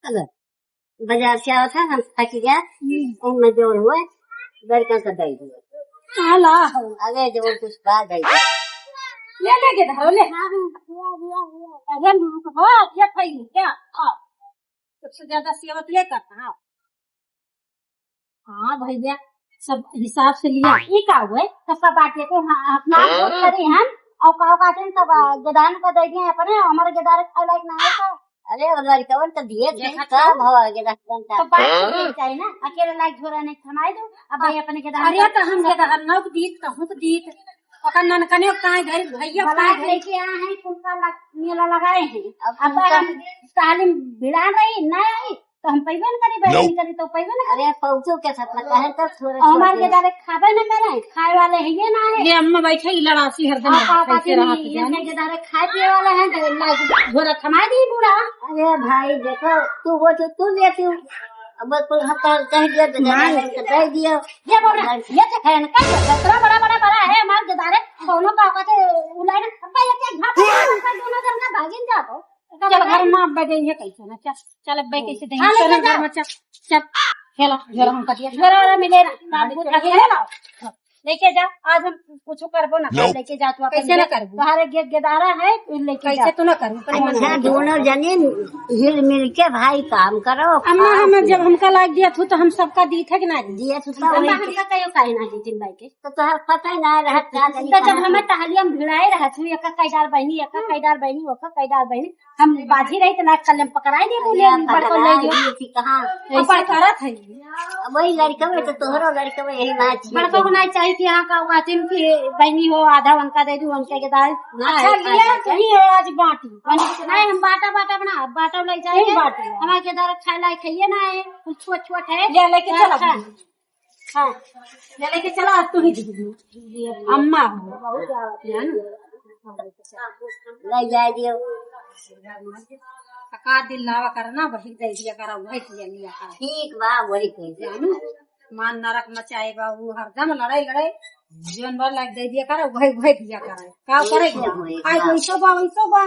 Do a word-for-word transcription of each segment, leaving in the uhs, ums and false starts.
अगर बाजार से आवत है, हम थक गया, हम्म। उनमें जोड़ हुए, लड़का का दे दिए। हाँ, ला हो। अरे, जो कुछ बात है। ले, ले के धरो, ले। हाँ, हाँ, हुआ, हुआ, हुआ। अरे, लूट हो, ये खाइए, क्या? हाँ। सबसे ज्यादा सेवत ये करता, हाँ। हाँ भैया, सब हिसाब से लिया। ई का हुए? तो सब बाटे के, हाँ, अपना आप करे हम, और का बाटे तब, आ, गदान का दे दिए अपने, हमारे गदारे खाए लायक ना है तो। अरे, अब लड़कवन तो दिए थे, देखा का तो? भाव आगे रखन का। तो बात तो चाहिए ना, अकेले लायक झोरा नहीं थमाई दो, अब भाई अपने गदान अरे, का तो हम गदान नौक दीत, कहूँ को दीत, ओकर ननकने काहे गइल, भैया बालाक काहे गइल? लेके आए हैं, कुल का लग-, मेला लगाए हैं। अब अब उनका हम तालीम भिड़ा रही, ना आई, तो हम पैबे न करी, बहन करी तो पैबे न करी। अरे, पहुँचो के साथ में कहे तो थोड़ा और हमारे छोड़ दे। के डायरेक्ट खाबे न करे, खाए वाले हैं ये ना है। ये अम्मा बैठे ही लड़ासी हरदम आप, आप कैसे आके रहा नहीं, था ये जाने? के डायरेक्ट खाए पिए वाले हैं, तो लाइक झोरा थमा दी बूढ़ा। अरे भाई, देखो, तू वो तो तू लेती हूँ। अब बस कुल हम तो कह दिया, तो नहीं। जाने तो दे दियो। ये बोल रहा, ये तो है ना, का जतरा बड़ा, बड़ा, बड़ा है, हमारे गदारे, दोनों का, का तो उलाए ना, अब्बा, ये क्या भाग, दोनों जन ना भागिन जाओ। चल, घर में अब्बा देंगे कैसे ना, चल, चल, अब्बा कैसे देंगे, हाँ, ले चल, चल, घर में, चल, चल, खेला, झोरा हम कटिया, झोरा वाला मिले ना, बाबू, अकेले लाओ। लेके जा, आज हम कुछ करबो ना कर, लेके जा तू अपन कैसे ना करबू? तुम्हारे गे-, गेदारा है, तू लेके जा। कैसे तू ना करू? अच्छा, दोनों जने हिल मिल के भाई काम करो। अम्मा, हम जब हमका लाग दिया थू तो हम सबका दी था कि ना दी? दिया थू सब अम्मा, वही। हमका कहियो काहे ना दी तीन भाई के? तो तोहर पता ही ना रहत का कहीं तो जब कहाँ हमें टहलिया में भिड़ाए रहत हूँ, एका कैदार बहिनी, एका कैदार बहिनी, ओका कैदार बहिनी, हम बाजी रही तो ना कल हम पकड़ाई दे बोले, अरे, हम बड़को ले पकड़ाई लियो। दी थी कहाँ? अब बड़का रहा था ये। अब वही लड़का में तो तोहरो लड़का में यही बात है। बड़का को नहीं चाहिए कि यहाँ का हुआ तीन की बहनी हो, आधा उनका दे दूँ, उनके के दाल। ना, अच्छा, आधा लिया आधा। तो ही हो आज बाटी। नहीं, हम बाटा, बाटा बना, बाटा ले जाएंगे। नहीं बाटी। हमारे के दाल खाए लायक खाइए ना है, कुछ छोट, छोट है। ले, लेके चलो। अच्छा। हाँ, ये लेके चला, आज तू ही दीदी। अम्मा हो, बहुत ज्यादा है ना? ले जाए दियो। का दिल लावा करना, वही दे दिया करा, वही किया लिया करा। ठीक बा, वही कह दिया। जानू, मान नरक मचाए बा, वो हरदम लड़ाई, लड़ाई, जीवन भर लाग दे दिया करा, वही, वही दिया करा। का करे? वही, आई वही। वैसो बा, वैसो बा।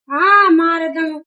हाँ, मार एकदम